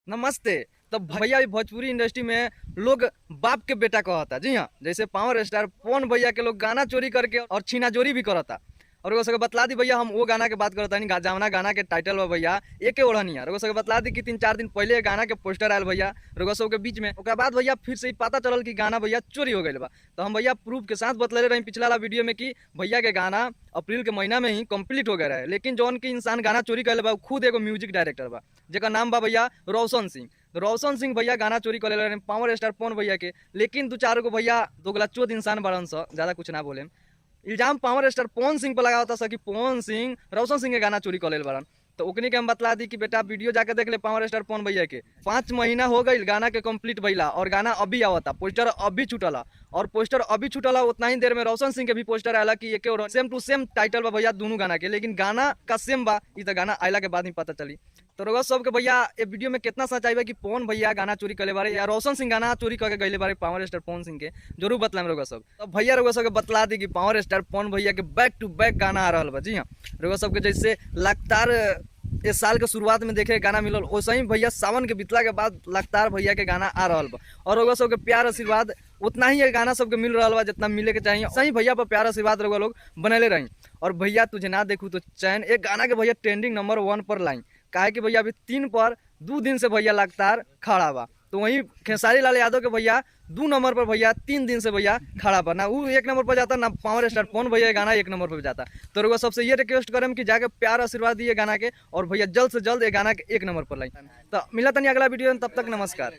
नमस्ते। तो भैया भोजपुरी इंडस्ट्री में लोग बाप के बेटा कहता। जी हाँ, जैसे पावर स्टार पवन भैया के लोग गाना चोरी करके और छीना चोरी भी करता। और वो सबके बतला दी भैया, हम वो गाना के बात करता नहीं, जावना गाना के टाइटल बा भैया एके ओढ़निया। रउआ सबके बतला दी कि 3-4 दिन पहले गाना के पोस्टर आयल भैया रउआ सबके बीच में। ओकरा बाद भैया फिर से ही पता चलल कि गाना भैया चोरी हो गइल बा। तो हम भैया प्रूफ के साथ बतले रही पिछला वाला वीडियो में कि भैया के गाना अप्रैल के महीना में ही कंप्लीट हो गया रहे, लेकिन जौन की इंसान गाना चोरी कर बा खुद एगो म्यूजिक डायरेक्टर बा जेकर नाम बा भैया रोशन सिंह। तो रोशन सिंह भैया गाना चोरी कर रहे पावर स्टार पवन भैया के, लेकिन 2-4 गो भैया दोगला चोद इंसान बड़न स, ज़्यादा कुछ ना बोले। इल्जाम पावर स्टार पवन सिंह पर लगा होता कि पवन सिंह रोशन सिंह के गाना चोरी कर ले बड़न। तो ओकनी के हम बतला दी कि बेटा वीडियो जाके देख ले पावर स्टार पवन भैया के 5 महीना हो गई गाना के कंप्लीट भइला और गाना अभी आवता, पोस्टर अभी छूटला और पोस्टर अभी छूटला उतना ही देर में रोशन सिंह के भी पोस्टर आया कि एके और सेम टू सेम टाइटल बा भैया दोनों गाना के, लेकिन गाना का सेम बा, ई तो गाना आयला के बाद ही पता चली। तो रउआ सबके भैया ये वीडियो में कितना सच्चाई बा कि पवन भैया गाना चोरी करले बारे या रोशन सिंह गाना चोरी करके गइले बारे पावर स्टार पवन सिंह के, जरूर बतलाम रउआ सब। तो भैया रउआ सबके बतला दी कि पावर स्टार पवन भैया के बैक टू बैक गाना आ रहा बा। जी हाँ, रउआ सबके जैसे लगातार इस साल के शुरुआत में देखे गाना मिलल, वैसे ही भैया सावन के बीतला के बाद लगातार भैया के गाना आ रहा बा और रउआ सबके प्यार आशीर्वाद उतना ही ये गाना सबके मिल रहा बा जितना मिले के चाहिए। सही भैया पर प्यार आशीर्वाद रउआ लोग बनले रही। और भैया तुझे ना देखूँ तो चैन एक गाना के भैया ट्रेंडिंग नंबर 1 पर लाई, काहे कि भैया अभी 3 पर 2 दिन से भैया लगातार खड़ा बा। तो वहीं खेसारी लाल यादव के भैया 2 नंबर पर भैया 3 दिन से भैया खड़ा बा, ना वो 1 नंबर पर जाता ना पावर स्टार पवन भैया गाना 1 नंबर पर जाता। तो रउआ सबसे ये रिक्वेस्ट करम कि जाके प्यार आशीर्वाद दिए गाना के और भैया जल्द से जल्द ये गाना के 1 नंबर पर लाई। तो मिला तनी अगला वीडियो में, तब तक नमस्कार।